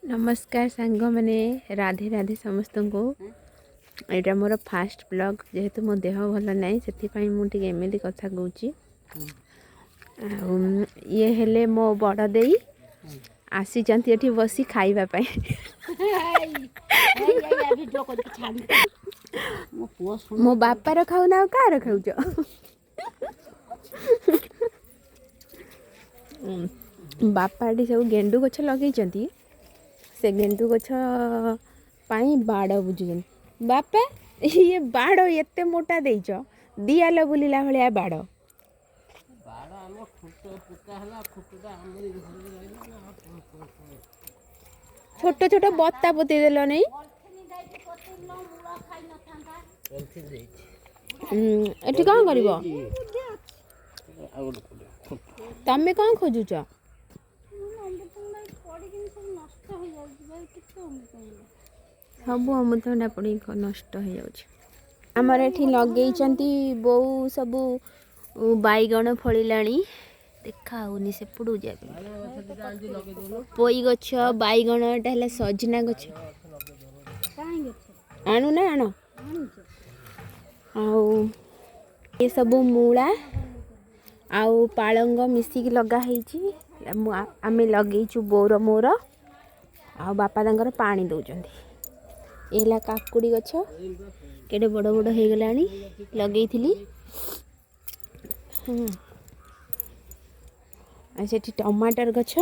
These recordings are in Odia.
ନମସ୍କାର ସାଙ୍ଗମାନେ, ରାଧେ ରାଧେ ସମସ୍ତଙ୍କୁ। ଏଇଟା ମୋର ଫାଷ୍ଟ ବ୍ଲଗ୍। ଯେହେତୁ ମୋ ଦେହ ଭଲ ନାହିଁ, ସେଥିପାଇଁ ମୁଁ ଟିକେ ଏମିତି କଥା କହୁଛି। ଆଉ ଇଏ ହେଲେ ମୋ ବଡ଼ ଦେଇ, ଆସିଛନ୍ତି ଏଠି ବସି ଖାଇବା ପାଇଁ। ମୋ ବାପାର ଖାଉନା, ଆଉ କାହାର ଖାଉଛ? ବାପା ଏଠି ସବୁ ଗେଣ୍ଡୁ ଗଛ ଲଗେଇଛନ୍ତି, ସେ ଗେଣ୍ଡୁ ଗଛ ପାଇଁ ବାଡ଼ ବୁଝୁଛନ୍ତି। ବାପା, ଇଏ ବାଡ଼ ଏତେ ମୋଟା ଦେଇଛ, ଦିଆଲ ବୁଲିଲା ଭଳିଆ ବାଡ଼। ବାଡ଼ ଆମ ଖୁଣ୍ଟ ପୋତା ହେଲା, ଖୁଣ୍ଟଟା ଆମରି ଘରେ ରହିଲା ନା। ଛୋଟ ଛୋଟ ବତା ପୋତି ଦେଲ ନେଇ। ପଲିଥିନ୍ ଦେଇଛି। ଏଠି କ'ଣ କରିବ? ଆଉ ଗୋଟେ ଖୁଣ୍ଟ। ତମେ କ'ଣ ଖୋଜୁଛ? ସବୁ ଅମୃତଭଣ୍ଡା ପଡ଼ିକି ନଷ୍ଟ ହେଇଯାଉଛି। ଆମର ଏଠି ଲଗେଇଛନ୍ତି ବୋଉ ସବୁ ବାଇଗଣ, ଫଳିଲାଣି, ଦେଖା ହଉନି, ସେପଟକୁ ଯିବା ପାଇଁ। ବାଇଗଣ ଗଛ ଦିଟା ଆଣିଛି, ଲଗେଇ ଦଉନୁ। ପୋଇ ଗଛ, ବାଇଗଣ, ଏଟା ହେଲା ସଜନା ଗଛ। ଆଣୁନା, ଆଣ। ଆଉ ଏସବୁ ମୂଳା ଆଉ ପାଳଙ୍ଗ ମିଶିକି ଲଗା ହେଇଛି। ଆମେ ଲଗେଇଛୁ ବୋଉର ମୋର, ଆଉ ବାପା ତାଙ୍କର ପାଣି ଦେଉଛନ୍ତି। ଏ ହେଲା କାକୁଡ଼ି ଗଛ, କେଡ଼େ ବଡ଼ ବଡ଼ ହେଇଗଲାଣି, ଲଗେଇଥିଲି। ଆଉ ସେଠି ଟମାଟର ଗଛ,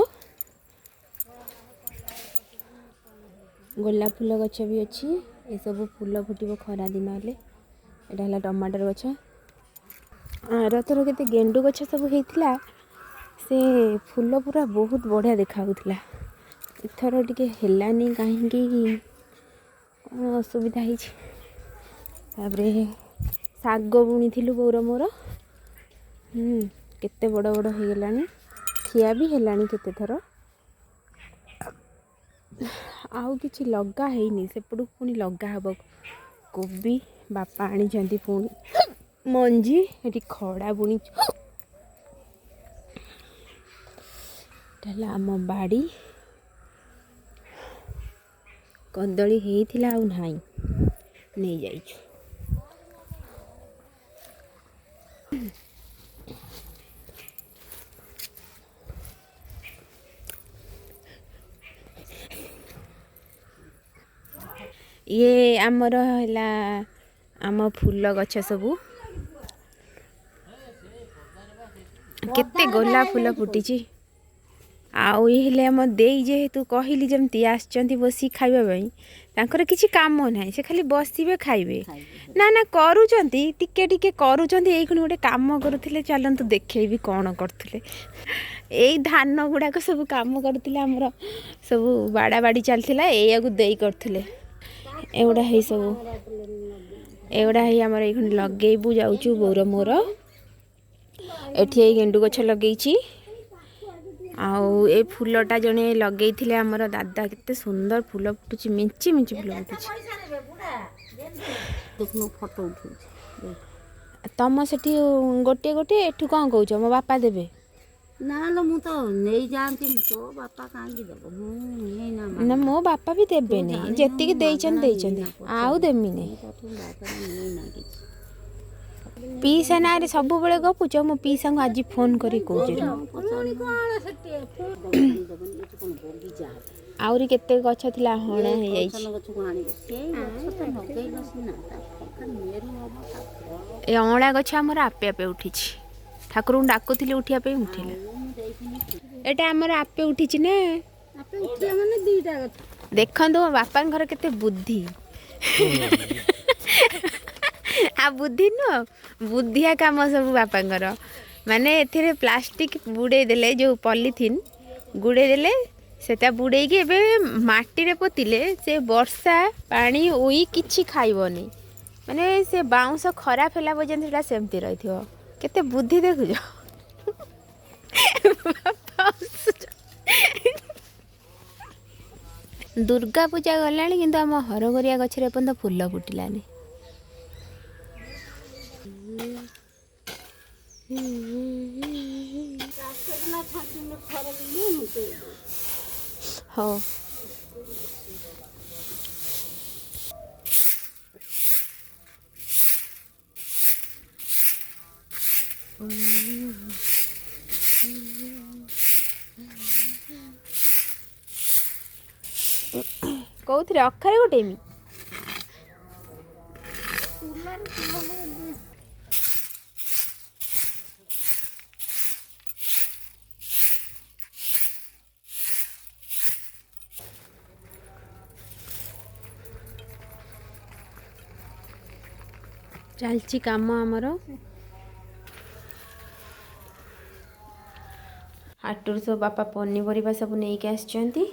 ଗୋଲାପ ଫୁଲ ଗଛ ବି ଅଛି। ଏସବୁ ଫୁଲ ଫୁଟିବ ଖରା ଦିନ ହେଲେ। ଏଇଟା ହେଲା ଟମାଟର ଗଛ। ଆରଥର କେତେ ଗେଣ୍ଡୁ ଗଛ ସବୁ ହେଇଥିଲା, ସେ ଫୁଲ ପୁରା ବହୁତ ବଢ଼ିଆ ଦେଖାଯାଉଥିଲା। ଏଥର ଟିକେ ହେଲାନି କାହିଁକି, କ'ଣ ଅସୁବିଧା ହେଇଛି। ତାପରେ ଶାଗ ବୁଣିଥିଲୁ ବୋଉର ମୋର, କେତେ ବଡ଼ ବଡ଼ ହେଇଗଲାଣି, ଖିଆ ବି ହେଲାଣି କେତେ ଥର। ଆଉ କିଛି ଲଗା ହେଇନି, ସେପଟକୁ ପୁଣି ଲଗା ହେବ। କୋବି ବାପା ଆଣିଛନ୍ତି ପୁଣି ମଞ୍ଜି। ଏଠି ଖଡ଼ା ବୁଣିଛୁ। ଏଟା ହେଲା ଆମ ବାଡ଼ି। କଦଳୀ ହେଇଥିଲା, ଆଉ ନାହିଁ, ନେଇଯାଇଛୁ। ଇଏ ଆମର ହେଲା ଆମ ଫୁଲ ଗଛ ସବୁ, କେତେ ଗୋଲାପ ଫୁଲ ଫୁଟିଛି। ଆଉ ଇଏ ହେଲେ ଆମ ଦେଇ, ଯେହେତୁ କହିଲି ଯେମିତି ଆସିଛନ୍ତି ବସି ଖାଇବା ପାଇଁ। ତାଙ୍କର କିଛି କାମ ନାହିଁ, ସେ ଖାଲି ବସିବେ, ଖାଇବେ। ନା ନା, କରୁଛନ୍ତି, ଟିକେ ଟିକେ କରୁଛନ୍ତି। ଏଇକ୍ଷଣି ଗୋଟେ କାମ କରୁଥିଲେ, ଚାଲନ୍ତୁ ଦେଖେଇବି କ'ଣ କରୁଥିଲେ। ଏଇ ଧାନ ଗୁଡ଼ାକ ସବୁ କାମ କରୁଥିଲେ, ଆମର ସବୁ ବାଡ଼ା ବାଡ଼ି ଚାଲିଥିଲା, ଏଇଆକୁ ଦେଇ କରୁଥିଲେ। ଏଗୁଡ଼ା ହେଇ ସବୁ, ଏଗୁଡ଼ା ହେଇ ଆମର ଏଇକ୍ଷଣି ଲଗେଇବୁ ଯାଉଛୁ ବୋଉର ମୋର। ଏଠି ଏଇ ଗେଣ୍ଡୁ ଗଛ ଲଗେଇଛି। ଆଉ ଏ ଫୁଲଟା ଜଣେ ଲଗେଇଥିଲେ ଆମର ଦାଦା, କେତେ ସୁନ୍ଦର ଫୁଲ ଫୁଟୁଛି, ମେଞ୍ଚେ ମେଞ୍ଚେ ଫୁଲ ଫୁଟୁଛି। ଦେଖୁନୁ, ଫଟୋ ଉଠଉଛି। ତମ ସେଠି ଗୋଟିଏ ଗୋଟିଏ, ଏଠୁ କ'ଣ କହୁଛ ମୋ ବାପା ଦେବେ? ନା ଲୋ, ମୁଁ ତ ନେଇଯାଆନ୍ତି, ତୋ ବାପା କାହିଁକି ଦେବ? ମୁଁ ନିଏନା। ନା, ମୋ ବାପା ବି ଦେବେନି। ଜାଣିନୁ, ଯେତିକି ମୁଁ ଦେଇଛନ୍ତି ମାଗଣା ଦେଇଛନ୍ତି, ନିଏନା, ଆଉ ଦେମିନି। ମୁଁ ତୋଠୁ ମାଗଣା ନିଏନା କିଛି। ପିଇସା ନାଁରେ ସବୁବେଳେ ଗପୁଛ, ମୋ ପିଇସାଙ୍କୁ ଆଜି ଫୋନ୍ କରି କହୁଛି। ଦେବନି, ଏଠି କ'ଣ ବଗିଚା ହବ? ଆହୁରି କେତେ ଗଛ ଥିଲା, ହଣା ହେଇଯାଇଛି। ଗଛ ଗଛକୁ ଆଣିବେ, ସେଇ ଗଛ ତ ଲଗେଇଲ ସିନା ତା ଫଳ ମେରୁ ହବ, ତା ଫଳ। ଏ ଅଁଳା ଗଛ ଆମର ଆପେ ଆପେ ଉଠିଛି। ଠାକୁରଙ୍କୁ ଡାକୁଥିଲି ଉଠିବା ପାଇଁ, ଉଠିଲା। ମୁଁ ଦେଇଥିଲି। ଏଇଟା ଆମର ଆପେ ଉଠିଛି ନା? ଆପେ ଉଠିଲା ମାନେ ଦିଟା ଗଛ। ଦେଖନ୍ତୁ ମୋ ବାପାଙ୍କର କେତେ ବୁଦ୍ଧି। ଆଉ ବୁଦ୍ଧି ନୁହଁ, ବୁଦ୍ଧିଆ କାମ ସବୁ ବାପାଙ୍କର। ମାନେ ଏଥିରେ ପ୍ଲାଷ୍ଟିକ ବୁଡ଼େଇ ଦେଲେ, ଯେଉଁ ପଲିଥିନ୍ ଗୁଡ଼େଇ ଦେଲେ, ସେଟା ବୁଡ଼େଇକି ଏବେ ମାଟିରେ ପୋତିଲେ, ସେ ବର୍ଷା ପାଣି ଉଇ କିଛି ଖାଇବନି। ମାନେ ସେ ବାଉଁଶ ଖରାପ ହେଲା ପର୍ଯ୍ୟନ୍ତ ସେଟା ସେମିତି ରହିଥିବ। କେତେ ବୁଦ୍ଧି ଦେଖୁଛ। ବାପା ହସୁଛ। ଦୁର୍ଗା ପୂଜା ଗଲାଣି, କିନ୍ତୁ ଆମ ହରଗରିଆ ଗଛରେ ଏପର୍ଯ୍ୟନ୍ତ ଫୁଲ ଫୁଟିଲାନି। ହଉ। କୋଉଥିରେ ଅଖାରେ ଗୋଟେଇମି? ଚାଲିଛି କାମ ଆମର। ହାଟରୁ ସବୁ ବାପା ପନିପରିବା ସବୁ ନେଇକି ଆସିଛନ୍ତି।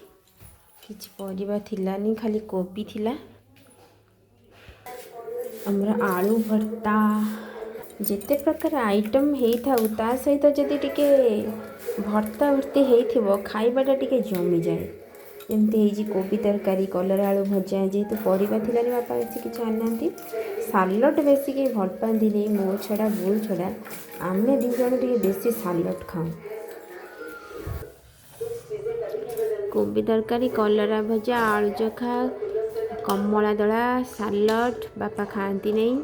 କିଛି ପରିବା ଥିଲାନି, ଖାଲି କୋବି ଥିଲା। ଆମର ଆଳୁ ଭର୍ତ୍ତା, ଯେତେ ପ୍ରକାର ଆଇଟମ୍ ହେଇଥାଉ, ତା ସହିତ ଯଦି ଟିକେ ଭର୍ତ୍ତା ଭର୍ତ୍ତି ହେଇଥିବ, ଖାଇବାଟା ଟିକେ ଜମିଯାଏ। ଯେମିତି ହେଇଛି କୋବି ତରକାରୀ, କଲରା ଆଳୁ ଭଜା। ଯେହେତୁ ପରିବା ଥିଲାନି, ବାପା ବେଶୀ କିଛି ଆଣିନାହାନ୍ତି। ସାଲଡ଼ ବେଶୀ କେହି ଭଲ ପାଆନ୍ତିନି, ମୋ ଛଡ଼ା, ବୋଉ ଛଡ଼ା। ଆମେ ଦୁଇ ଜଣ ଟିକେ ବେଶୀ ସାଲଡ଼ ଖାଉ। କୋବି ତରକାରୀ, କଲରା ଭଜା, ଆଳୁ ଚୋଖା, କମଳା ଦଳା, ସାଲଡ଼ ବାପା ଖାଆନ୍ତି ନାହିଁ।